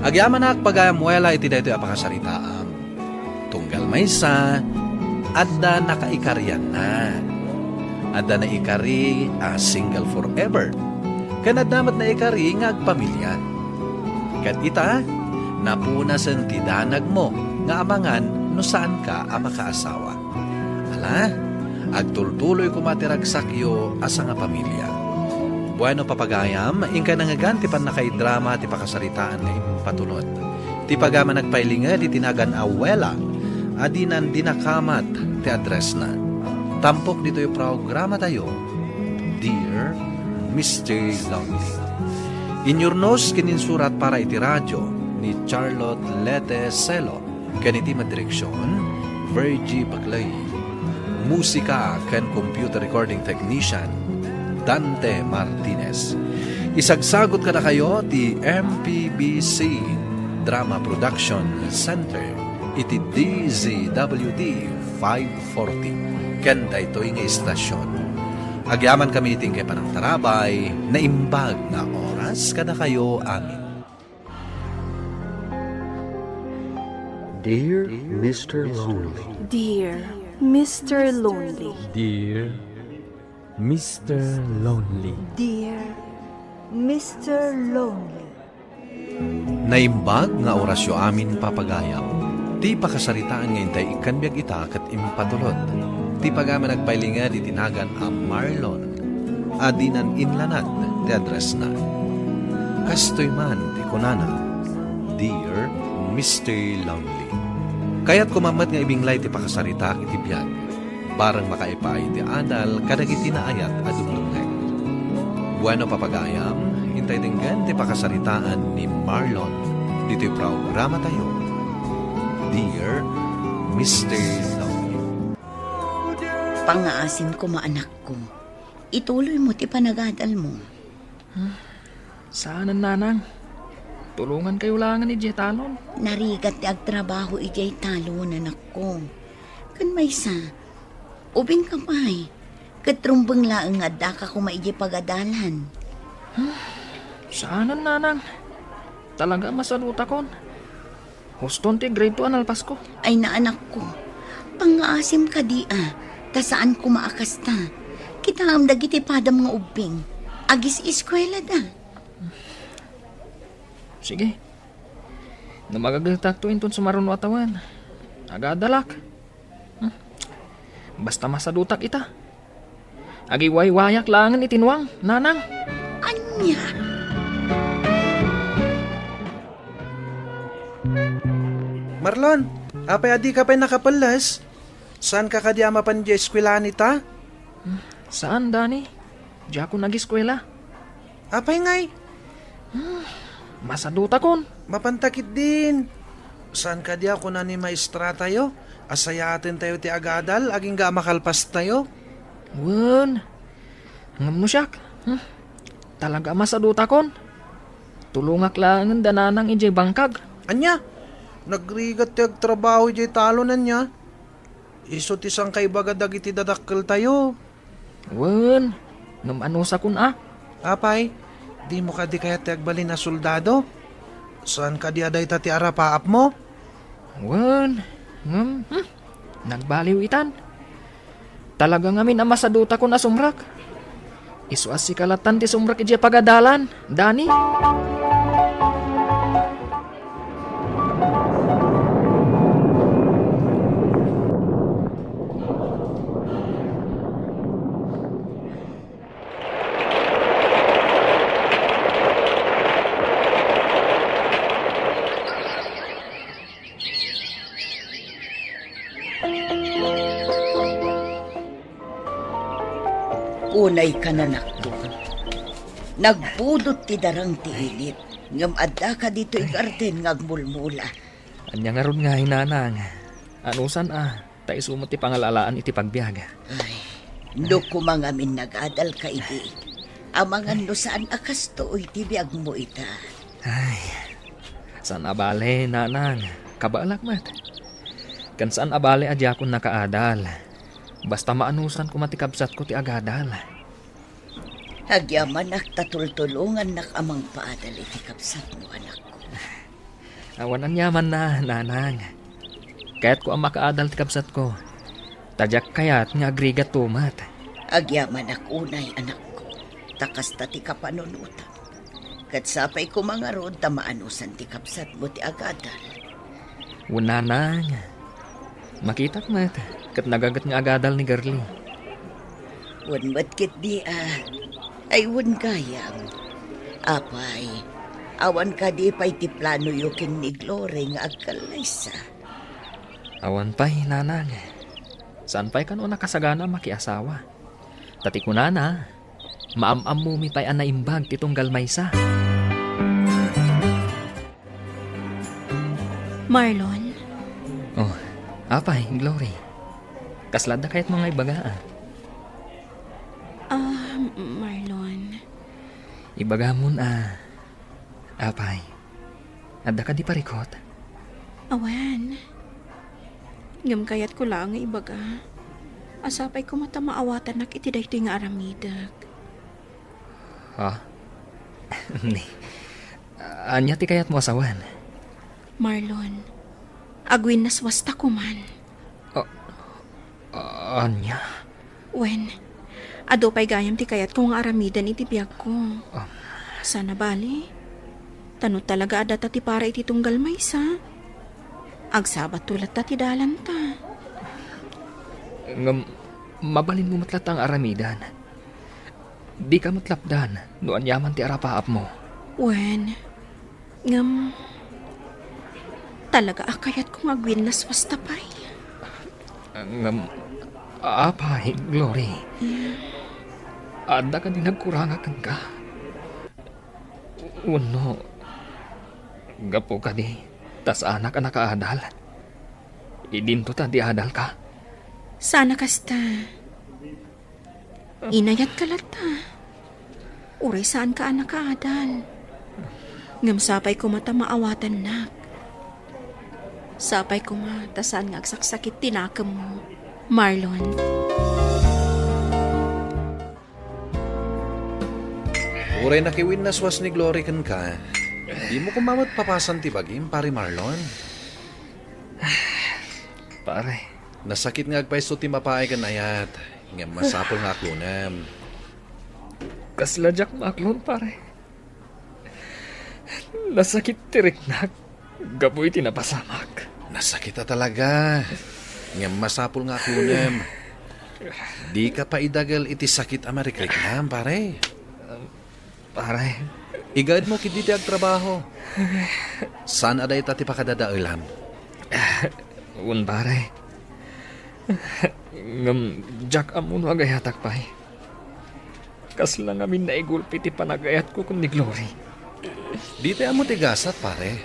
Agyamanak, pagayam Wela, iti daytoy a pakasaritaam. Tunggal maysa, adda nakaikarianna. Adda naikari a single forever. Ken adda met naikari nga agpamilia. Ket ita, napunasen ti danagmo nga amangan no saanka a makaasawa. Ala, agtultuloy koma ti ragsakyo a sangapamilia. Bueno, papagayam, inkay nangngegan ti pannakaidrama ti pakasaritaan nga impatulod. Ti pagayam a nagpailinged iti nagan a Wela, a dinan dinakamat ti addressna. Tampok ditoy programatayo, Dear Mister Lonely. Inyurnos ken insurat para iti radio ni Charlotte Lete Celo. Ken iti madireksion, Virgie Baclay. Musika ken computer recording technician, Dante Martinez. Isagsagot kadakayo ti M P B C Drama Production Center iti D Z W T five forty. Ken daytoy nga istasyon, agyamankami iti inkay panangtarabay, naimbag nga oras kadakayo amin. Dear Mister Lonely. Dear Mister Lonely. Dear Mister Lonely. Dear Mister Lonely. Naimbag nga orasyo amin, papagayam. Ti pakasaritaan nga intay ikkan biag ita ket impatulod. Ti pagayam a nagpailinged iti nagan a Marlon a dinan inlanad ti addressna. Kastoy man ti kunana, Dear Mister Lonely. Kayatko man met nga ibinglay ti pakasaritaak iti biag, bareng makaipaay ti adal kadagiti naayat a dumdumngeg. Bueno, papagayam, intay denggen ti pakasaritaan ni Marlon ditoy programatayo, Dear Mister Lonely. Pangngaasim koma, anakko. Ituloymo ti panagadalmo. Saanen, nanang. Tulongankayo laengen idiay talon. Narigat ti agtrabaho idiay talon, anakko. Ken maysa, ubingka pay. Ket rumbeng laeng nga addaka koma idiay pagadalan. Saanen, nanang. Talaga a masadutakon. Huston ti grade two a nalpasko. Ay, naanakko. Pangngaasim kadi a, ta saan koma a kasta. Kitaem dagiti padam nga ubbing. Agis-eskuelada. Sige. No magagetakto inton sumaruno a tawen, agadalak. Hmm. Basta masadutak ita. Agiwaywayak laengen iti nuang, nanang. Ania? Marlon, apay a dika pay nakapelles? Saanka kadi a mapan idiay eskuelaan ita? Saan, Dani. Diakon ageskuela. Apay ngay? Masadutakon. Mapanta ketdin. Saan kadi a kuna ni maestratayo a sayaatentayo ti agadal agingga a makalpastayo? Wen, ngem no siak, hmm, talaga a masadutakon. Tulongak laengen da nanang idiay bangkag. Ania? Nagrigat ti agtrabaho idiay talon, ania? Isu ti sangkaibaga dagiti dadakkeltayo. Wen, ngem anusakon a. Apay, dimo kadi kayat ti agbalin a soldado? Saan kadi a dayta ti arapaapmo? Wen, ngem, hmm, nagbaliw itan. Talaga ngamin a masadutakon a sumrek. Isu a sika lattan ti sumrek idiay pagadalan, Dani. Unay kananakko. Nagbudot ti darang ti init, ngem adda ka ditoy garden nga agmulmula. Ania ngarud ngay, nanang? Anusan a, ta isu met ti pangala-alaan iti pagbiag. Ay, no koma ngamin nagadal ka idi, amangan no saan a kastoy ti biagmo ita. Ay, saan a bale, nanang. Kabaelak met. Ken saan a bale a diakon nakaadal. Basta maanusan koma ti kabsatko ti agadal. Agyamanak ta tultulongannak a mangpaadal iti kabsatmo, anakko. Awan aniamanna, nanang. Kayatko a makaadal ti kabsatko. Ta diak kayat nga agrigatto met. Agyamanak unay, anakko, ta kasta ti kapanunotam. Ket sapay koma ngarud ta maanusan ti kabsatmo ti agadal. Wen, nanang. Makitak met, ket nagaget nga agadal ni Girlie. Wen met ketdi a. Ay, wen gayam. Apay, awan kadi pay ti planoyo ken ni Glory nga agkallaysa? Awan pay, nanang. Saan pay kano a nakasagana a makiasawa? Ta ti kunana, maam-ammomi pay a naimbag ti tunggal maysa. Marlon. Oh, apay, Glory. Kasla adda kayatmo nga ibaga, a? Ah, Marlon. Ibagamon a, apay, adda kadi parikut? Awan. Ngem kayatko laeng nga ibaga a sapay koma ta maawatannak iti daytoy nga aramidek. Ha? Ni, ania ti kayatmo a sawen? Marlon, agwinnaswasta koman. A-, ania? Wen, adu pay gayam ti kayatko nga aramiden iti biagko. Ah. Saan a bale, ta no talaga a data ti para iti tunggal maysa, agsabatto latta ti dalanta. Ngem, mabalinmo met latta nga aramiden. Dika met lapdan no aniaman ti arapaapmo. Wen, ngem, talaga a kayatko nga agwinnaswasta pay. Ngem, apay, Glory? Adda kadi nagkurangak kenka? Wenno, gapu kadi ta saanak a nakaadal? Idinto ta di adalka? Saan a kasta. Inayatka latta. Uray saanka a nakaadal. Ngem sapay koma ta maawatannak. Sapay koma ta saan nga agsaksakit ti nakemmo, Marlon. Uray nakiwinnaswas ni Glory kenka, dimo koma met papasan ti bagim, Pare Marlon? Pare. Nasakit nga agpayso ti mapaay ken ayat, ngem masapul nga aklonem. Kasla diak maaklon, pare. Nasakit ti riknak gapu iti napasamak. Nasakit a talaga. Ngem masapul nga aklonem. Dika paidagel iti sakit a marikriknam, pare. Pare. Igaedmo ketdi ti agtrabaho. Saan a dayta ti pakadadaelam? Wen, pare. Ngem diak ammo no agayatak pay. Kasla ngamin naigulpi ti panagayatko ken ni Glory. Dita ammo ti gasat, pare.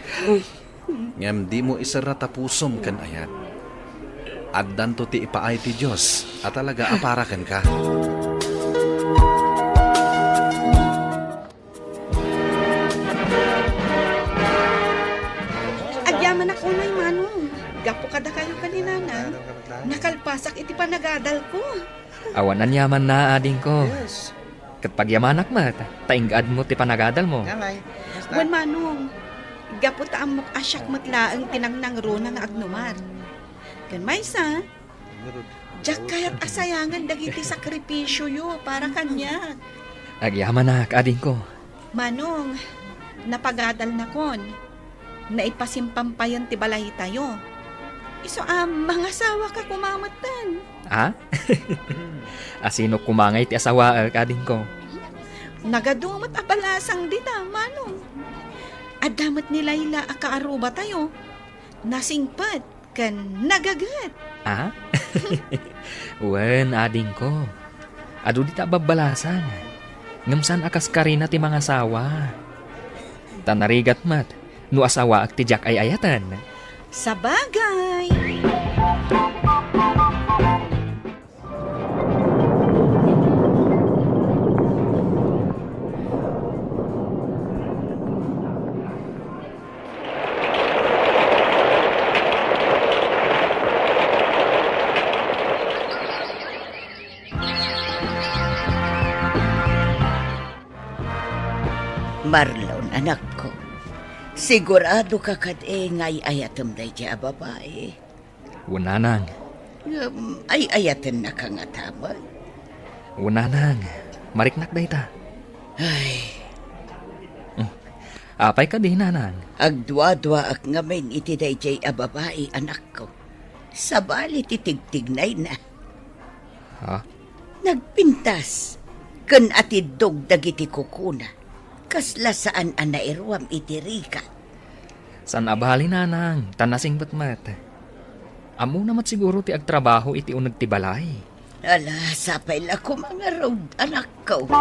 Ngem dimo iserra ta pusom ken ayat. Addanto ti ipaay ti Dios a talaga a para kenka. Agyamanak unay, Manong. Gapu kadakayo ken ni Nanang, nakalpasak iti panagadalko. Awan aniamanna, adingko. Yes. Ket pagyamanak met, ta ingaadmo ti panagadalmo. Nanay, basta. Wen, Manong, gapu ta ammok a siak met laeng ti nangnangruna nga agnumar. Ken maysa, diak kayat a sayangen dagiti sakripisioyo para kaniak. Agyamanak, adingko. Manong, napagadalnakon. Naipasimpampayen ti balaytayo. Isu a mangasawaka koma metten. A? Asino koma ngay ti asawaek, adingko? Nagadu met a balasang dita, Manong. Adda met ni Laila a kaarrubatayo. Nasingpet ken nagaget. A? Wen, adingko. Adu dita a babbalasang. Ngem saan a kas karina ti mangasawa. Ta narigat met no asawaek ti diak ay-ayaten. Sabagay. Marlon, anakko, siguradoka kadi nga ay-ayatem daydiay a babai? Wen, nanang. Ngem ay-ayatennaka ngata met? Wen, nanang. Mariknak dayta. Ay. Oh, apay kadi, nanang? Agduaduaak ngamin iti daydiay a babai, anakko. Sabali ti tigtignayna. Ha? Nagpintas ken atiddog dagiti kukuna. Kasla saan a nairuam iti rigat. Saan a bali, nanang, ta nasingpet met. Ammona met siguro ti agtrabaho iti uneg ti balay. Ala, sapay la koma ngarud, anakko.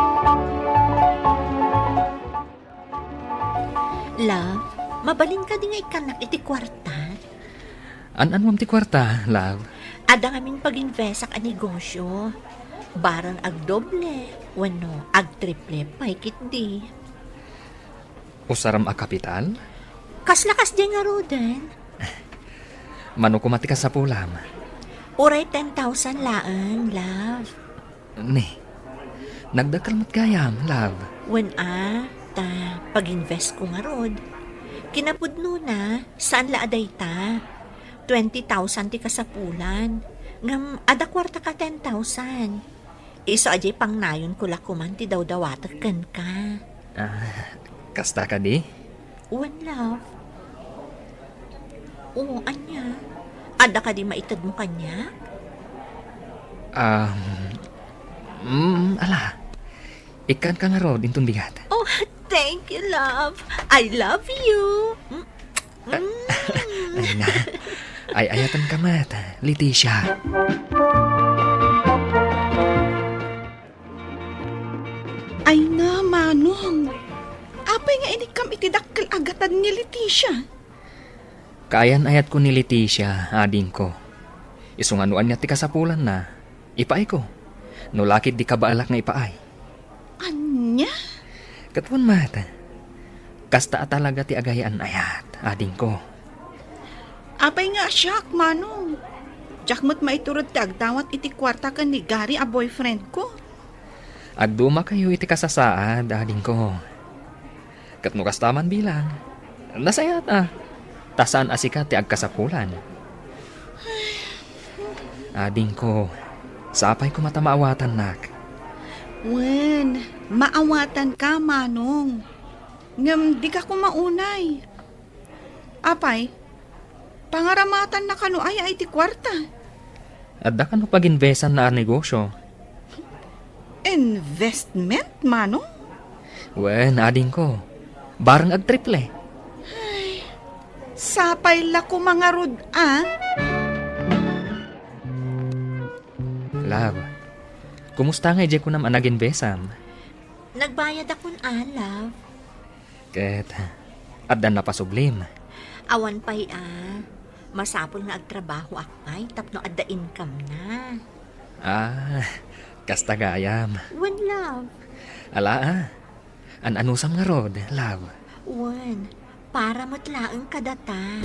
Love, mabalin kadi nga ikkannak iti kuarta? An-anuam ti kuarta, love? Adda ngamin pag-investak a negosyo. Barang agdoble wenno agtriple pay ketdi. Usaram a kapital? Kasla kasdiay ngaruden. Mano koma ti kasapulam? Uray ten thousand laeng, love. Ni, nagdakkel met gayam, love. Wen a, ta pag-investko ngarud. Kinapudnona, saan la a dayta. Twenty thousand ti kasapulan. Ngem adda kuartak a ten thousand. Isu a diay pangnayonko la koman ti dawdawatek kenka. Ah, kasta kadi? Wen, love. O, ania? Adda kadi maitedmo kaniak? Um, mm, ala. Ikkanka ngarud inton bigat. Oh, thank you, love. I love you. Mm. Ay na. Ay-ayatenka met, Leticia. Ay na, Manong. Apay nga inikkam iti dakkel a gatad ni Leticia? Kaayan-ayatko ni Leticia, adingko. Isu nga no ania ti kasapulanna, ipaayko. No la ketdi kabaelak nga ipaay. Ania? Ket wen met. Kasta a talaga ti agayan-ayat, adingko. Apay nga siak, Manong? Diak met maiturod ti agdawat iti kuarta ken ni Gary a boyfriend ko. Agdumakayo iti kasasaad, adingko. Ket no kasta man bilang, nasayaat a, ta saan a sika ti agkasapulan. Adingko, sapay koma ta maawatannak. Wen, maawatanka, Manong. Ngem dika koma unay. Apay, pangaramatanna kano aya iti kuarta? Adda kano paginbesanna a negosio? Investment, Manong? Wen, adingko. Bareng agtriple. Ay, sapay la koma ngarud, a? Love, kumusta nga idiay kunam a naginbesam? Nagbayadakon a, love. Ket, adda napasublim? Awan pay a. Masapul nga agtrabahoak pay tapno adda income na. Ah, kasta gayam. Wen, love. Ala, a. An-anusam ngarud, love? Wen, para met laeng kadata.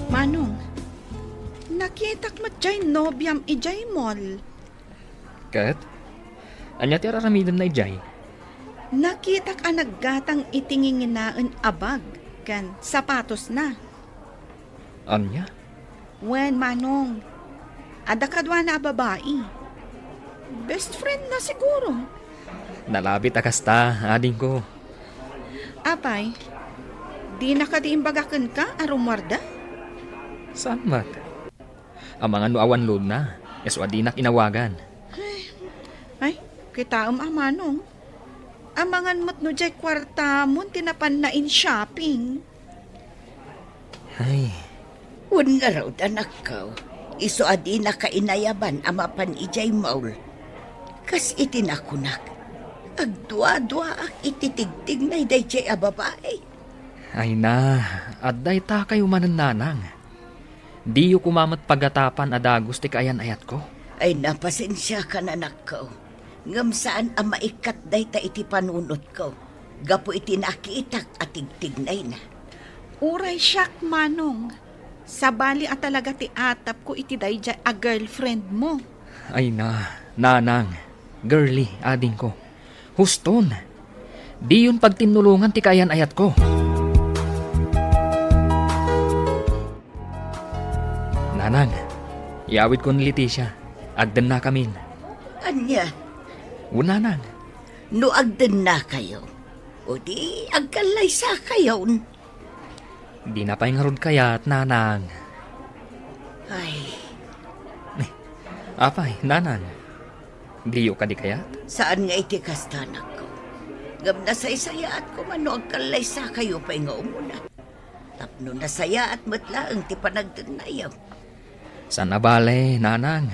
Manong, nakitak met jay nobiam ijay mall. Ket? Ania ti ar-aramidemna idiay? Nakitak a naggatang iti nginginaen a bag ken sapatosna. Ania? Wen, Manong. Adda kaduana a babai. Best friend na siguro. Nalabit a kasta, adingko. Apay, dina kadi imbaga kenka a rummuarda? Saan met? Amangan no awan loadna, isu a dinak inawagan. Ay, ay, kitaem a, Manong. Amangan met no jay kuartamon ti napanna in shopping. Ay. Wen ngarud, anakko, isu a dinaka inayaban a mapan idiay mall. Kas iti nakunak, agduaduaak iti tigtignay daydiay a babai. Ay na, adda itakayo manen, nanang. Diyo koma met pagatapan a dagus ti kaayan-ayatko. Ay, napasensiakan, anakko. Ngem saan a maikkat dayta iti panunotko gapu iti nakitak a tigtignayna. Uray siak, Manong. Sabali a talaga ti atapko iti daydiay a girlfriend mo. Ay na, nanang, girly, adingko. Huston, diyon pagtinnulongan ti kaayan-ayatko. Nanang, iyawidko ni Leticia. Agdennakamin. Ania? O, nanang. No agdennakayo, o di agkallaysakayon. Dina pay ngarud kayat, nanang. Ay. Apay, nanang? Diyo kadi kayat? Saan nga iti kasta, anakko. Ngem nasaysayaat koma no agkallaysakayo pay nga umuna. Tapno nasayaat met laeng ti panagdennayo. Saan a bale, nanang.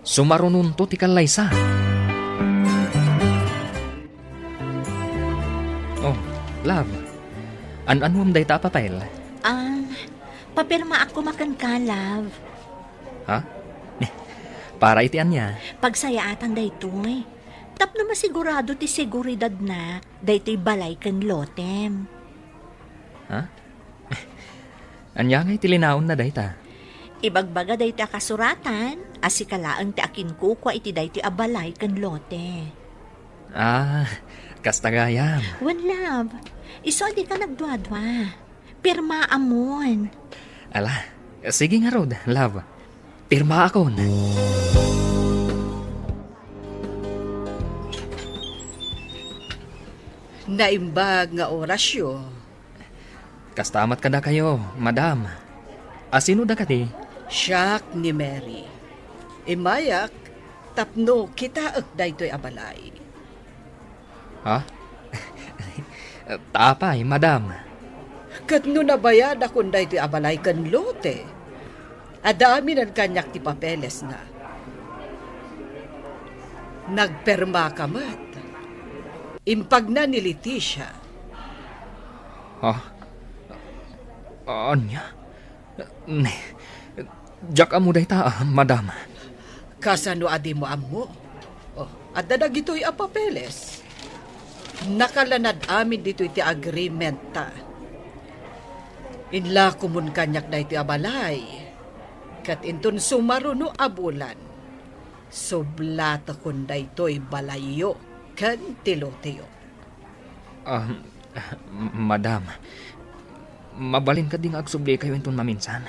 Sumarunonto ti kallaysa. Oh, love. An-anuem dayta a papel? Ah, papirmaak koma kenka, love. Ha? Para iti ania? Pagsayaatan daytoy. Tapno masigurado ti seguridadna daytoy balay ken lotem. Ha? Ania ngay ti linaonna dayta? Ibagbaga daytoy a kasuratan a sika laeng ti akinkukua iti daytoy a balay ken lote. Ah, kasta gayam. Wen, love, isu a dika nagduadua. Pirmaamon. Ala, sige ngarud, love. Pirmaakon. Naimbag nga orasyo. Kasta met kadakayo, madam. A sino da kadi? Siak ni Mary. Immayak tapno kitaek daytoy a balay. Ha? Ta apay, madam? Ket no nabayadakon daytoy a balay ken lote, adda aminen kaniak ti papelesna. Nagpermaka met. Impagna ni Leticia. Ha? Ania? Ne, diak ammo dayta, ah, madam. Kasano a dimo ammo? Oh, Adda dagitoy a papeles. Nakalanad amin ditoy ti agreement ta. Inlakomon kaniak daytoy a balay, ket inton sumaruno a bulan, sublatakon daytoy balayyo ken ti loteyo. Ah, madam, mabalin kadi nga agsublikayo inton maminsan?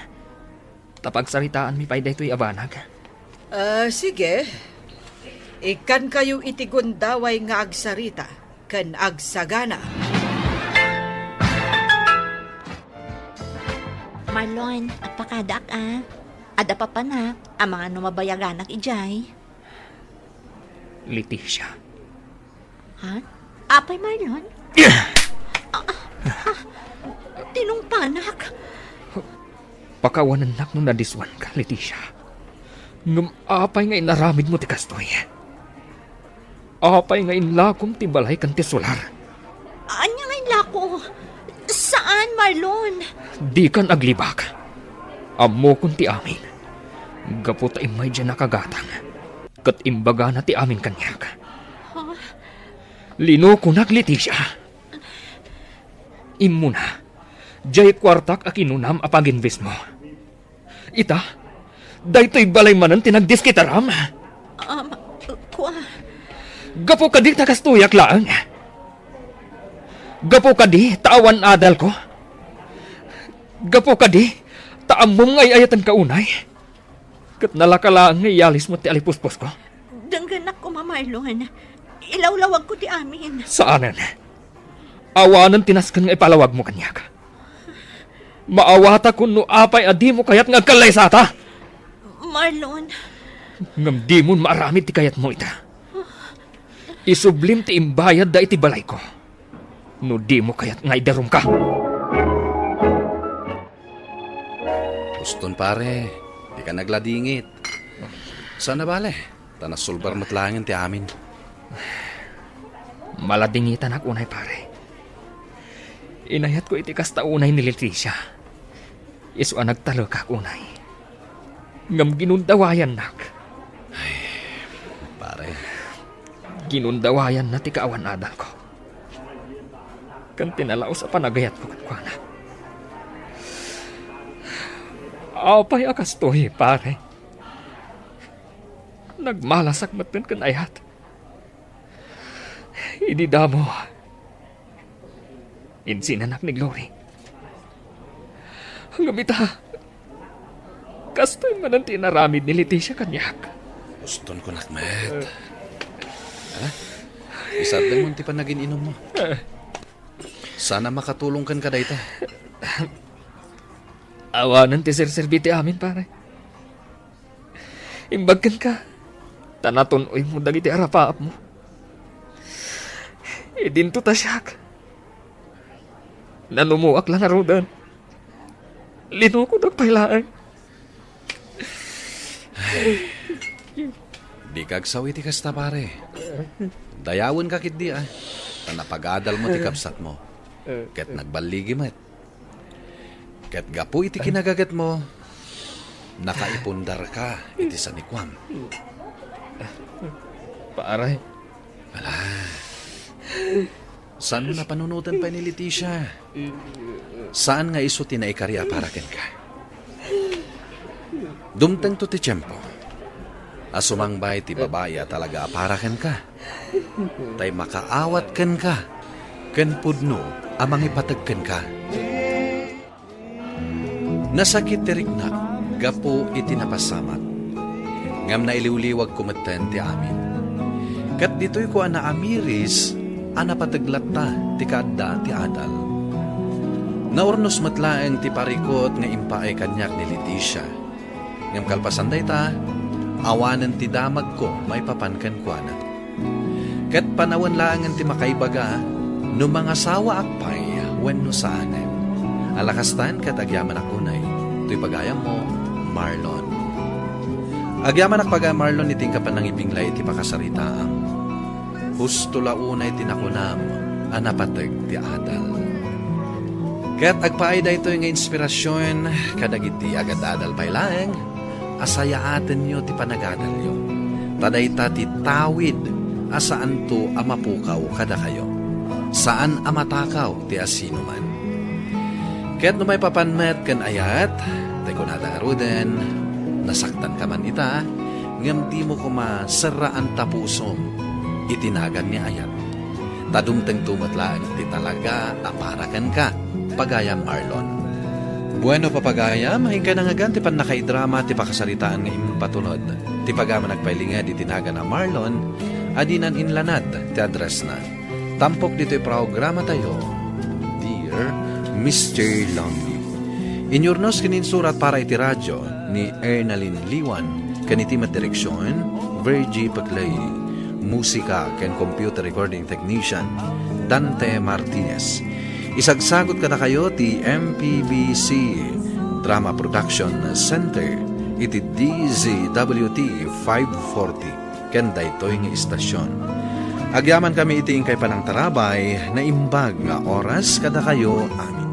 Ta pagsaritaanmi pay daytoy a banag. Ah, sige. Ikkankayo iti gundaway nga agsarita ken agsagana. Marlon, agpakadaak a. Adda papanak, amangan no mabayaganak idiay. Leticia. Ha? Apay, Marlon? Ah, ah, tinungpanak. Pakawanennak no nadiswanka, Leticia. Ngem apay nga inaramidmo ti kastoy? Apay nga inlakom ti balay ken ti solar? Ania nga inlako? Saan, Marlon? Dikan aglibak. Ammokon ti amin. Gapu ta immay diay nakagatang. Ket imbagana ti amin kaniak. Ha? Linokonak, Leticia. Immuna, diay kuartak a kinunam a pag-investmo. Ita, daytoy balay manen ti nagdiskitaram. Um, kua. Gapu kadi ta kastoyak laeng. Gapu kadi ta awan adalko. Gapu kadi ta ammom nga ay-ayatenka unay. Ket nalaka laeng nga iyalismo ti alipusposko. Denggenak koma, Marlon. Ilawlawagko ti amin. Saanen. Awanen ti nasken nga ipalawagmo kaniak. Maawatakon no apay a dimo kayat nga agkallaysata. Marlon. Ngem dimon maaramid ti kayatmo ita. Isublim ti imbayadda iti balayko. No dimo kayat nga idarumka. Uston, pare, dika nagladingit. Saan a bale, ta nasulbar met laengen ti amin. Maladingitanak unay, pare. Inayatko iti kasta unay ni Leticia. Isu a nagtalekak unay. Ngem ginundawayannak. Ay, pare. Ginundawayanna ti kaawan-adalko. Ken ti nalaus a panagayatko kenkuana. Apay a kastoy, pare? Nagmalasak metten ken ayat. Idi damo, insinanak ni Glory. Ngem ita, kastoy manen ti inaramid ni Leticia kaniak. Uston kunak met. Ala, isardengmo ti panagin-inummo. Saan a makatulong kenka dayta. Awanen ti serserbi ti amin, pare. Imbag kenka, ta natun-oymo dagiti arapaapmo. Idinto ta siak. Nanumoak la ngaruden. Linokodak pay laeng. Dika agsaw iti kasta, pare. Dayawenka ketdi, a, ta napagadalmo ti kabsatmo. Ket nagballigi met. Ket gapu iti kinagagetmo, nakaipundarka iti sanikuam. Pare. Ala. Saanmo a panunoten pay ni Leticia? Saan nga isu ti naikari a para kenka? Dumtengto ti tiempo a sumangbay ti babai a talaga a para kenka. Tay makaawat kenka ken pudno a mangipateg kenka. Nasakit ti riknak gapu iti napasamak, ngem nailiwliwagko metten ti amin. Ket ditoyko a naamiris a napateg latta ti kaadda ti adal. Naurnos met laeng ti parikut nga impaay kaniak ni Leticia. Ngem kalpasan dayta, awanen ti damagko maipapan kenkuana. Ket panawen laengen ti makaibaga no mangasawaak pay wenno saanen. Ala kastan ket agyamanak unay, toy pagayammo, Marlon. Agyamanak pagayam, Marlon, iti inka pannangibinglay iti pakasaritaam. Husto la unay ti nakunam a napateg ti adal. Ket agpaay daytoy nga inspirasion kadagiti agad-adal pay laeng a sayaatenyo ti panagadalyo. Ta dayta ti tawid a saanto a mapukaw kadakayo. Saan a matakaw ti asinoman. Ket no maipapan met ken ayat, ti kunada ngaruden, nasaktanka man ita, ngem dimo koma serraan ta pusom iti nagan ni ayat. Ta dumtengto met laeng ti talaga a para kenka, pagayam Marlon. Bueno, papagayam, inkay nangngegan ti pannakaidrama ti pakasaritaan nga impatulod. Ti pagayam a nagpailinged iti nagan a Marlon, a dinan inlanad ti addressna. Tampok ditoy programatayo, Dear Mister Longy. Inyurnos ken insurat para iti radio ni Ernalyn Liwan ken iti met direksion, Virgie Peclay. Musika ken computer recording technician, Dante Martinez. Isagsagot kadakayo ti M P B C Drama Production Center iti D Z W T five forty ken daytoy nga istasyon. Agyamankami iti inkay panangtarabay, naimbag nga oras kadakayo amin.